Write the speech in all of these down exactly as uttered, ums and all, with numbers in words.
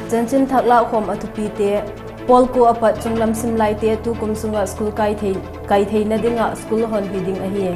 Chanchin thak lâkkhawm a thupite. Pawl kua apat chunglam simlaite tukum sung ah school kai thei, kai theina ding ah school hon hi ding ahi.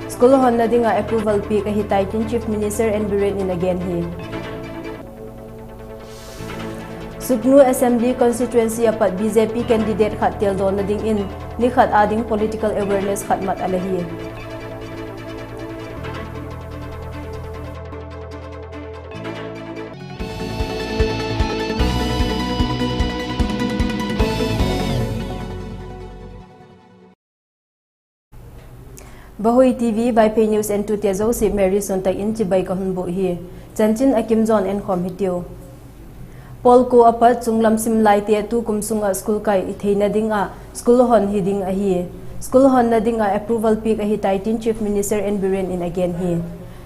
School honna ding ah approval piak ahi tai tin Chief Minister N. Biren in a gen hi. Sugnu Assembly Constituency apat BJP candidate khat teldawna dingin ni khat â ding political awareness khat mat a la hi. Vahui TV Vaiphei News entute zosia Mary Suantak in chibai ka hun bûk hi. Chanchin a kim zawn enkhawm hitiu. Pawl kua apat chunglam simlaite tukum sung ah school kai theina ding ah school hon hi ding ahi. School honna ding ah approval piak ahi tai tin Chief Minister N. Biren in a gen hi.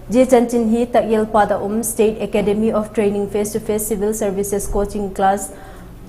Zia chanchin hi Takyelpat ah um State Academy of Training face to face Civil Services coaching class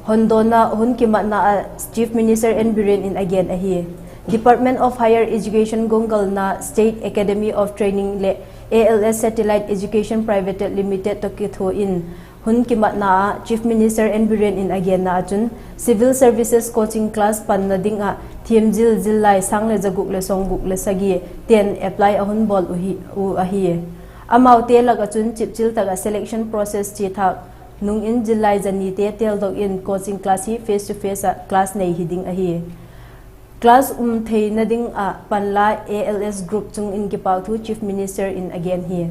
hondawna hun kimatna ah Chief Minister N. Biren in a gen ahi. Department of Higher Education guanggalna State Academy of Training leh A L S Satellite Education Private Limited tawh kithua in hun kimatna ah Chief Minister N. Biren in a genna ah chun Civil Services coaching class panna ding ah thiamzil zillai sâng le za guk le sawmguk le sagi ten apply a hun bawl u hi, u ahi. Amaute lak ah chun chipchil tak ah selection process chia thâk nung in zillai zanite teldok in coaching class hi face to face ah class nei hi ding ahi. Class um theina ding ah panla A L S group chung in kipâk thu Chief Minister in a gen hi.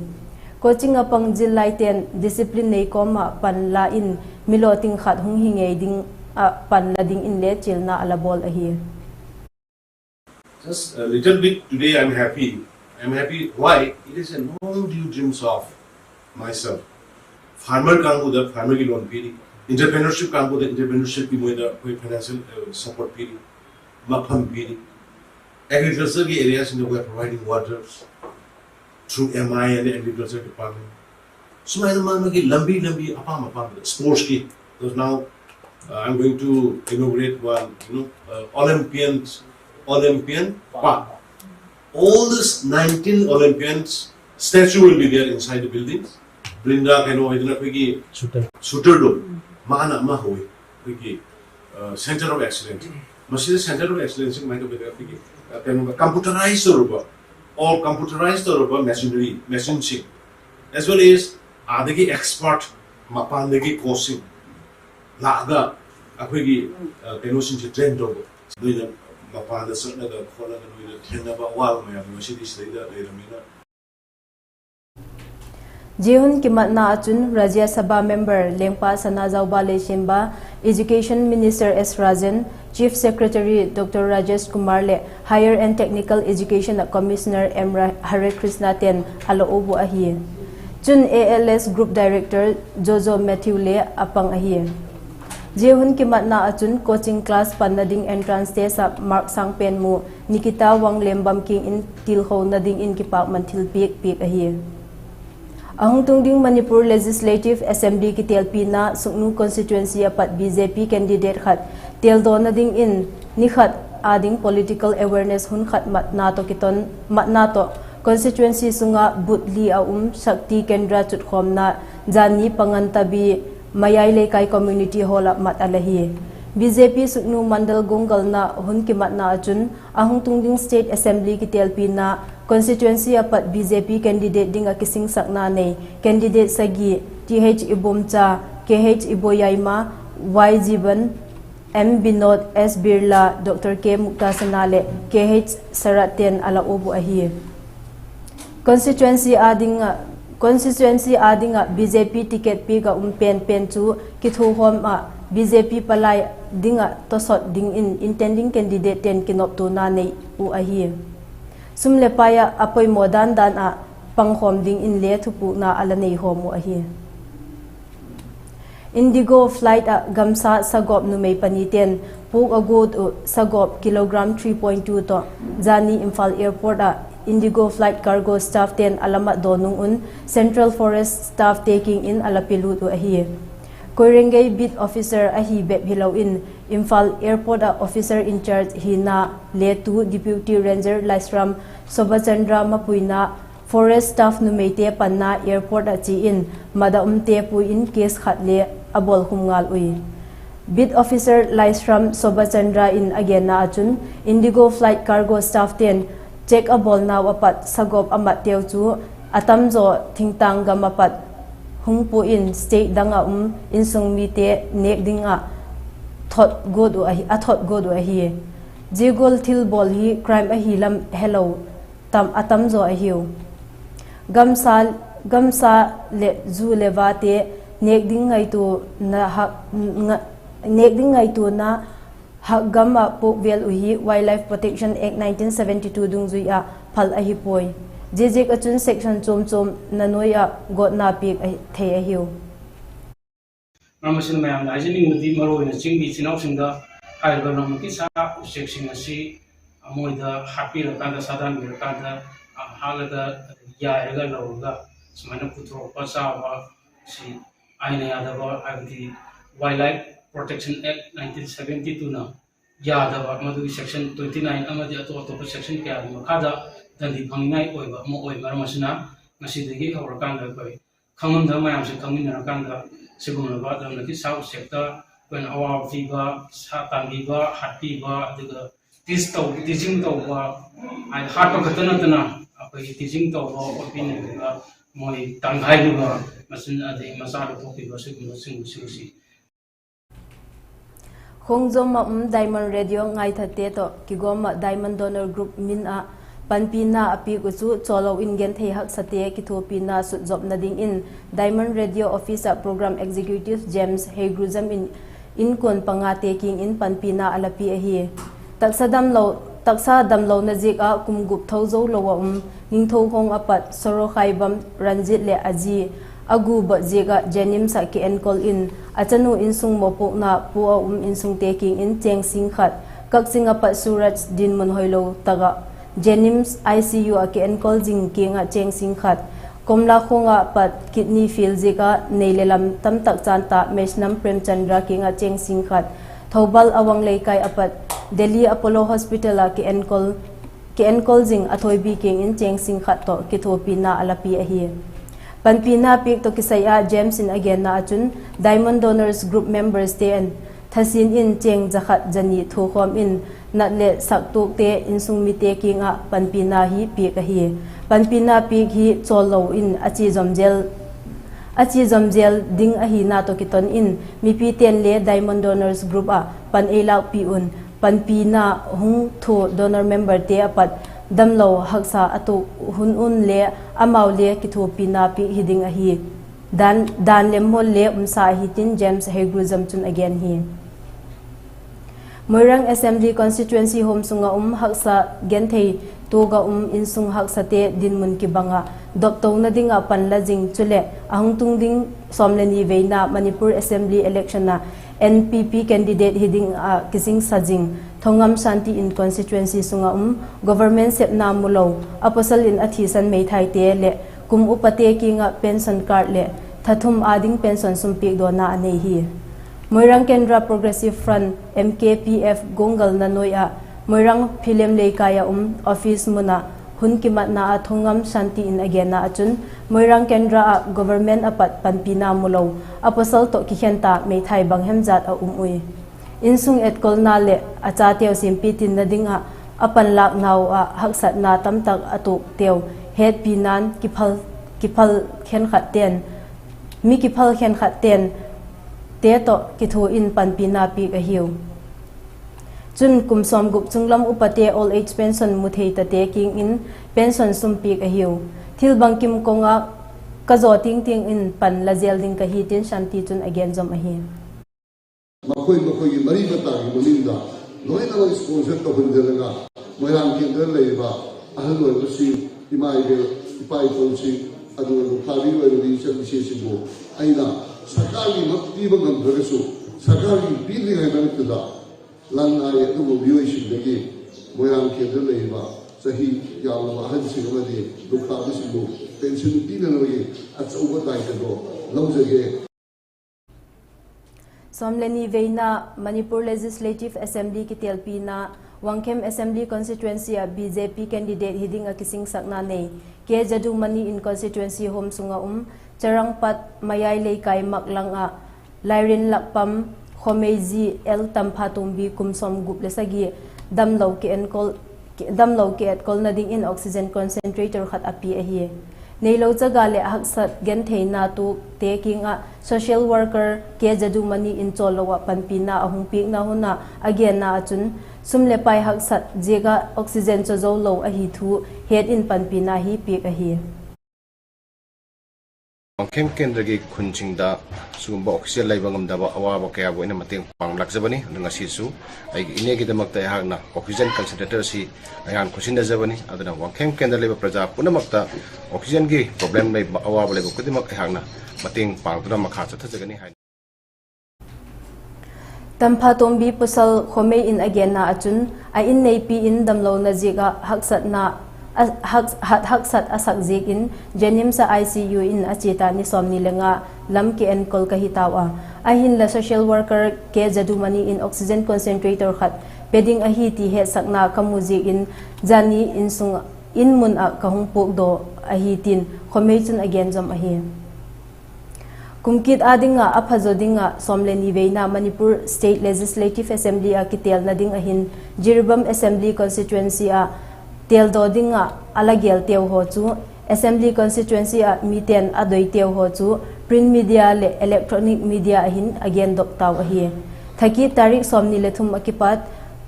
Coaching ah pang zillaite'n discipline nei kawm ah panla in mi lawting khat hung hi ngei ding ah panla dingin le chialna a la bawl ahi. Just a little bit today, I'm happy. I'm happy. Why? It is a long due dreams of myself. Farmer kangbu da farmer ki loan pi ding, entrepreneurship kangbu da entrepreneurship ki moi da koi financial, uh, support pi ding, mapham pi ding. Agriculture ki area sing da koi providing waters through M I and the agriculture department. Sumai da ma ma ki lambi lambi apam apam da sports ki. Because now, uh, I'm going to inaugurate one, you know, uh, Olympian, Olympian park. All these nineteen Olympians statue will be there inside the buildings. Brinda kano idna pegi shooter, shooter do. Mana ma hoi pegi, uh, center of excellence. Masi center of excellence mai to pegi, uh, kano computerized ruba, all computerized ruba machinery, machine sing, as well as adagi expert, mapan dagi coaching la ga, a pegi, uh, kano sing train do. Noina mapan da sakna ga khona ga noina thenna ba wal mai a masi di sida lei da mina. Zia hun kimatna ah chun Rajya Sabha member lengpa Sanajaoba Leishemba, Education Minister S Rajen, Chief Secretary Doctor Rajesh Kumar leh Higher and Technical Education ah Commissioner M Hare Krishna ten a la ubu ahi. Chun A L S Group Director Jojo Matthew le a pang ahi. Zia hun kimatna ah chun coaching class panna ding entrance test ah mark sâng pen mu Nikita Wanglembam kiang in tilkhona dingin kipâkman thilpiak piak ahi. A hung tung ding Manipur Legislative Assembly kitelpina Sugnu constituency a pat B J P candidate khat teldawna dingin ni khat â ding political awareness hun khat matna tawh kiton, matna tawh constituency sung ah booth li a um Shakti Kendra chutkhawmna zani Pangantabi Mayai Leikai Community Hall ah mat a la hi. B J P Sugnu Mandal guanggalna hun kimatna ah chun a hung tung ding State Assembly kitelpina constituency a pat B J P candidate ding ah kisingsakna nei candidate sagi, Th Ibomcha, Kh Iboyaima, Y Jiban, M Binod, S Birla, Doctor K Muktasana leh Kh Sarat ten a la ubu ahi. Constituency â ding ah, constituency â ding ah B J P ticket piak ah um pen pen chu kithukhawm ah B J P palai ding ah tawsot dingin intending candidate ten kinoptuana nei uh ahi. Sum le pai ah a poimaw dan dan ah pangkhawm dingin le thupukna a la neikhawm uh ahi. Indigo flight ah gamsa sagawp numei pani ten puk a gut uh sagawp kilogram three point two tawh zani Imphal Airport ah Indigo flight cargo staff ten a la matdaw nung un Central Forest staff te kiang in a la pilut uh ahi. Koirengei beat officer ahi bep hilo in Imphal Airport ah officer in charge hina le tu Deputy Ranger Laisram Sobhachandra mapuina Forest staff numeite panna airport ah chia in mat a umte pui in case khat le a bawlkhum ngal ui. Beat Officer Laisram Sobachandra in a genna ah chun, Indigo flight cargo staff te'n check a bawlnau a pat sagawp a matteu chu a tamzaw thingtâng gam ah pat hung pua in state dang ah um insung mite nêk ding ah thot guat uh ahi, a thot guat uh ahi. Zia gual thilbawl hi crime ahi lam helo tam, a tamzaw ahiu. Gamsa, gamsa leh zu leh vate nêk ding ngaituana hak, nga, nêk ding ngaituana hak gam ah puak vêl uh hi Wildlife Protection Act nineteen seventy-two dungzui ah phal ahi puai. Ziaziak ah chun section chuam chuamna nuai ah gawtna piak a, thei ahiu. ꯃꯔꯝ ꯑꯁꯤꯅ ꯃꯌꯥꯝꯅ ꯍꯥꯏꯖꯅꯤꯡꯕꯗꯤ ꯃꯔꯨꯑꯣꯏꯅ ꯆꯤꯡꯒꯤ ꯏꯆꯤꯟ ꯏꯅꯥꯎꯁꯤꯡꯗ ꯍꯥꯏꯔꯤꯕ ꯅꯣꯡꯃꯩ ꯀꯤꯠ ꯁꯥ ꯎꯆꯦꯛꯁꯤꯡ ꯑꯁꯤ ꯃꯣꯏꯗ ꯍꯥꯠꯄꯤꯔꯀꯥꯟꯗ, ꯁꯥꯗꯥꯟꯕꯤꯔꯀꯥꯟꯗ, ꯑ, ꯍꯥꯠꯂꯒ, ꯌꯥꯏꯔꯒ ꯂꯧꯔꯒ ꯁꯨꯃꯥꯏꯅ ꯄꯨꯊꯣꯔꯛꯄ ꯆꯥꯕ ꯑꯁꯤ ꯑꯥꯏꯟꯅ ꯌꯥꯗꯕ, ꯍꯥꯏꯕꯗꯤ Wildlife Protection Act nineteen seventy-two ꯅ ꯌꯥꯗꯕ, ꯃꯗꯨꯒꯤ section twenty-nine ꯑꯃꯗꯤ ꯑꯇꯣꯞ ꯑꯇꯣꯞꯄ section ꯀꯌꯥꯒꯤ ꯃꯈꯥꯗ ꯗꯟꯗꯤ ꯐꯪꯅꯤꯡꯉꯥꯏ ꯑꯣꯏꯕ ꯑꯃ ꯑꯣꯏ꯫ ꯃꯔꯝ ꯑꯁꯤꯅ ꯉꯁꯤꯗꯒꯤ ꯍꯧꯔꯀꯥꯟꯗ ꯑꯩꯈꯣꯏ ꯈꯪꯉꯝꯗꯕ ꯃꯌꯥꯝꯁꯦ ꯈꯪꯃꯤꯟꯅꯔꯀꯥꯟꯗ ꯁꯤꯒꯨꯝꯂꯕ ꯂꯝꯂꯛꯀꯤ ꯁꯥ ꯎꯆꯦꯛꯇ ꯑꯩꯈꯣꯏꯅ ꯑꯋꯥꯕ ꯄꯤꯕ, ꯁꯥ ꯇꯥꯟꯕꯤꯕ, ꯍꯥꯠꯄꯤꯕ, ꯑꯗꯨꯒ ꯇꯤꯁ ꯇꯧ-, ꯇꯤꯆꯤꯡ ꯇꯧꯕ, ꯍꯥꯏꯗꯤ ꯍꯥꯠꯄ ꯈꯛꯇ ꯅꯠꯇꯅ ꯑꯩꯈꯣꯏꯒꯤ ꯇꯤꯆꯤꯡ ꯇꯧꯕ, ꯈꯣꯠꯄꯤꯅꯕ, ꯃꯣꯏ ꯇꯪꯈꯥꯏꯕꯤꯕ, ꯃꯆꯤꯟ ꯑꯗꯩ ꯃꯆꯥ ꯂꯧꯊꯣꯛꯄꯤꯕ, ꯁꯤꯒꯨꯝꯕꯁꯤꯡ, ꯁꯤꯒꯨꯝꯕꯁꯤ꯫ Khongjom ah um Diamond Radio ngaithate tawh kigawm ah Diamond Donor Group min ah panpina a piak uh chu chawlo in genthei haksate kithuapina sutzopna dingin Diamond Radio office ah Program Executive James Heigrujam in inkuan pangate kiang in panpina a la pia ahi. Taksa damlo, taksa damlona ziak ah kum gup tho zo lo ah um Ningthoukhong a pat Sorokhaibam Ranjit leh a zi a gu bot ziak ah JNIMS ah kienkol in a chanu insung mawpuakna pua a um insungte kiang in chêng sîng khat, Kakching a pat Suraj dinmun hoilo tak ah JNIMS ICU ah kienkol zing kiang ah chêng sîng khat, Komlakhong a pat kidney fail ziak ah nei le lam tamtak chan ta Meisnam Premchandra kiang ah chêng sîng khat, Thoubal Awang Leikai a pat Delhi Apollo Hospital ah kienkol, kienkol zing a Thoibi kiang in chêng sîng khat tawh kithuapina a la pia ahi. Panpina piak tawh kisai ah James in a genna ah chun Diamond Donors Group memberste'n thasin in chêng za khat za ni thuakhawm in nat leh saktuakte insung mite kiang ah panpina hi piak ahi. Panpina piak hi chawlo in a chia zom zel, a chia zom zel ding ahina tawh kiton in mipite'n le Diamond Donors Group ah pan ei lâkpi un, panpina hung thua donor memberte a pat damlo haksa a tuak hun un le amau le kithuapina piak hi ding ahi. Dan, dan lem mawl le umsa ahi tin James Heigrujam chun a gen hi. Moirang Assembly Constituency huam sung ah um haksa genthei tuak ah um insung haksate dinmun kibang ah doptona ding ah pan la zing chuleh a hung tung ding sawm le ni veina Manipur Assembly election ah NPP candidate hi ding ah kisingsa zing Thongam Shanti in constituency sung ah um government sepna mu lo, a pawsal in a thisan meithaite leh kum upate kiang ah pension card leh tha thum â ding pension sum piak dawna a nei hi. Moirang Kendra Progressive Front, MKPF guanggalna nuai ah Moirang Philem Leikai ah um office mun ah hun kimatna ah Thongam Shanti in a genna ah chun Moirang Kendra ah government a pat panpina mu lo, a pawsal tawh kikhen ta meithai bang hem zat a um ui. Insung etkolna leh a chateu simpi tinna ding ah a panlâknau ah haksatna tamtak a tuakteu hetpina'n kiphal, kiphal khenkhatte'n, mi kiphal khenkhatte'n te tawh kithua in panpina piak ahiu. Chun kum sawmgup chunglam upate old age pension mu thei tate kiang in pension sum piak ahiu. Thil bangkim kong ah ka zaw tingting in pan la zel ding ka hi tin Shanti chun a gen zom ahi. ꯃꯈꯣꯏ ꯃꯈꯣꯏꯒꯤ ꯃꯔꯤ ꯃꯇꯥꯒꯤ ꯃꯃꯤꯡꯗ ꯂꯣꯏꯅꯃꯛ sponsor ꯇꯧꯍꯟꯖꯔꯒ, ꯃꯣꯏꯔꯥꯡ ꯀꯦꯟꯗ꯭ꯔꯗ ꯂꯩꯔꯤꯕ ꯑꯍꯜ ꯑꯣꯏꯕꯁꯤꯡ, ꯏꯃꯥ ꯏꯕꯦꯜ, ꯏꯄꯥ ꯏꯄꯨꯁꯤꯡ, ꯑꯗꯨꯒ ꯂꯨꯈ꯭ꯔꯥꯕꯤ ꯑꯣꯏꯔꯕ ꯏꯆꯟ ꯏꯆꯦꯁꯤꯡꯕꯨ ꯑꯩꯅ ꯁꯔꯀꯥꯔꯒꯤ ꯃꯛ ꯄꯤꯕ ꯉꯝꯗ꯭ꯔꯒꯁꯨ, ꯁꯔꯀꯥꯔꯒꯤ ꯄꯤꯗ꯭ꯔꯤꯉꯩ ꯃꯔꯛꯇꯨꯗ ꯂꯟ ꯅꯥꯏ ꯑꯗꯨꯒꯨꯝꯕ ꯃꯤꯑꯣꯏꯁꯤꯡꯗꯒꯤ ꯃꯣꯏꯔꯥꯡ ꯀꯦꯟꯗ꯭ꯔꯗ ꯂꯩꯔꯤꯕ ꯆꯍꯤ ꯌꯥꯝꯂꯕ ꯑꯍꯜꯁꯤꯡ ꯑꯃꯗꯤ ꯂꯨꯈ꯭ꯔꯥꯕꯤꯁꯤꯡꯕꯨ pension ꯄꯤꯅꯅꯕꯒꯤ ꯑꯆꯧꯕ ꯗꯥꯏꯇꯗꯣ ꯂꯧꯖꯒꯦ꯫ Sawm le ni veina Manipur Legislative Assembly kitelpina, Wangkhem Assembly Constituency ah BJP candidate hi ding ah kisingsakna nei K Jadumani in constituency huam sung ah um Charangpat Mayai Leikai mak lang ah Lairin Lakpam, Khomei G L Tamphatombi kum sawmgup le sagi damlo ki enkol, damlo ki etkolna dingin oxygen concentrator khat a pia ahi. Neilo chaga leh haksat gentheina tuakte kiang ah social worker K Jadumani in chawllo ah panpina a hung piakna hun ah a genna ah chun, sum leh pai haksat ziak ah oxygen chawzo lo ahi thu het in panpina hi piak ahi. Wangkhem kendra ki khun chingda sumba oxygen lei bang ngamda ba, a va ba kei a ba in a mateng panglak zabani, adang a si chu ai ine ki damak ta hakna oxygen concentrator si ai han khusin da zabani, adang a Wangkhem kendra lei ba praja puna mak ta oxygen ki problem lei ba, a va ba lei ba kutimak ai hakna mateng pang tuna makha cha tha zabani hai. Tamphatombi pasal Khomei in a genna ah chun, a in neipi in damlona ziak ah haksatna, a, hak-, hat haksat a sak ziak in JNIMS ah I C U in a chia ta ni sawmni le nga lam ki enkol ka hi tau a. Ahinla social worker K Jadumani in oxygen concentrator khat pe ding ahi ti hetsakna ka mu ziak in, zani in sung in mun ah ka hung puakdaw ahi tin Khomei chun a gen zom ahi. Kum kit â ding ah a phazaw ding ah sawm le ni veina Manipur State Legislative Assembly ah kitelna ding ah hin Jiribam Assembly Constituency ah teldaw ding ah a la gelteu haw chu, Assembly Constituency ah miten a doiteu haw chu print media leh electronic media ah hin a gendok tau ahi. Thakit tarik sawmni le thum ah kipat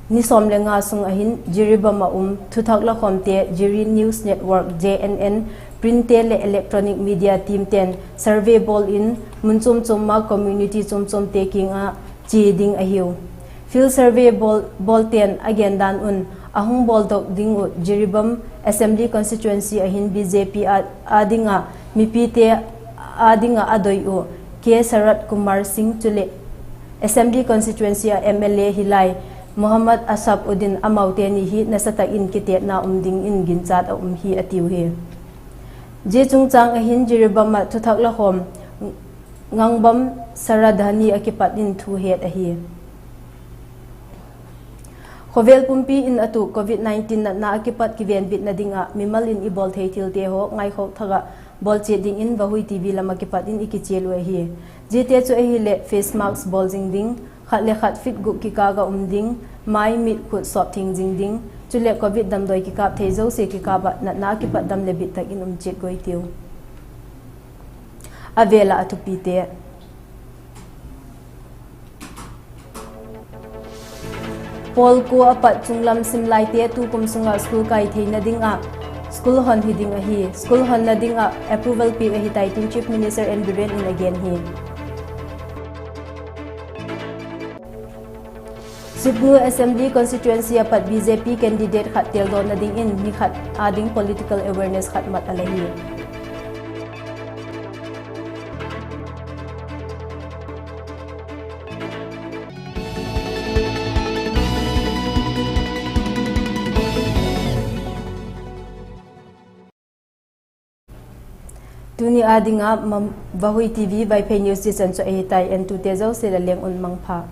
ni sawm le nga sung ah hin Jiribam ah um thuthak lakhawmte Jiri News Network, J N N, printte leh electronic media teamte'n survey bawl in mun chuam chuam ma community chuam chuamte kiang ah chia ding ahiu. Field survey bawl, bawlte'n a gendan un, a hung bawldok ding uh Jiribam Assembly Constituency ah hin B J P â, â ding ah mipite â ding ah a doi uh K Sarat Kumar Singh chuleh Assembly Constituency ah M L A hilai Mohammad Asaf Uddin amaute ni hi nasatak in kitetna um dingin ginchat a um hi a tiu hi. Zia chungchâng ah hin Jiribam ah thuthak lakhawm Ngangbam Saradhani ah kipat in thu het ahi. Khawvel pumpi in a tuk Covid nineteen natna ah kipat kivenbitna ding ah mimal in i bawl thei thilte haw ngaikhawk thak ah bawl chiat dingin Vahui T V lam ah kipat in i kichial uh ahi. Ziate chu ahileh face mask bawl zing ding, khat le khat feet guk kikâl ah um ding, mai mit khut sawp thiang zing ding, chuleh Covid damdawi kikâp thei zosia kikâp ah natna ah kipat dam leh bit tak in um chiat guai tiu. A vêl ah a thupite. Pawl kua a pat chunglam simlaite tukum sung ah school kai theina ding ah school hon hi ding ahi. School honna ding ah approval piak ahi tai tin Chief Minister N Biren in a gen hi. Sugnu Assembly Constituency ah pat B J P candidate khat teldawna dingin ni khat â ding political awareness khat mat a la hi. Tuni â ding ah Vahui T V Vaiphei News zia chan chu ahi tai, entute zosia la leng un mangpha.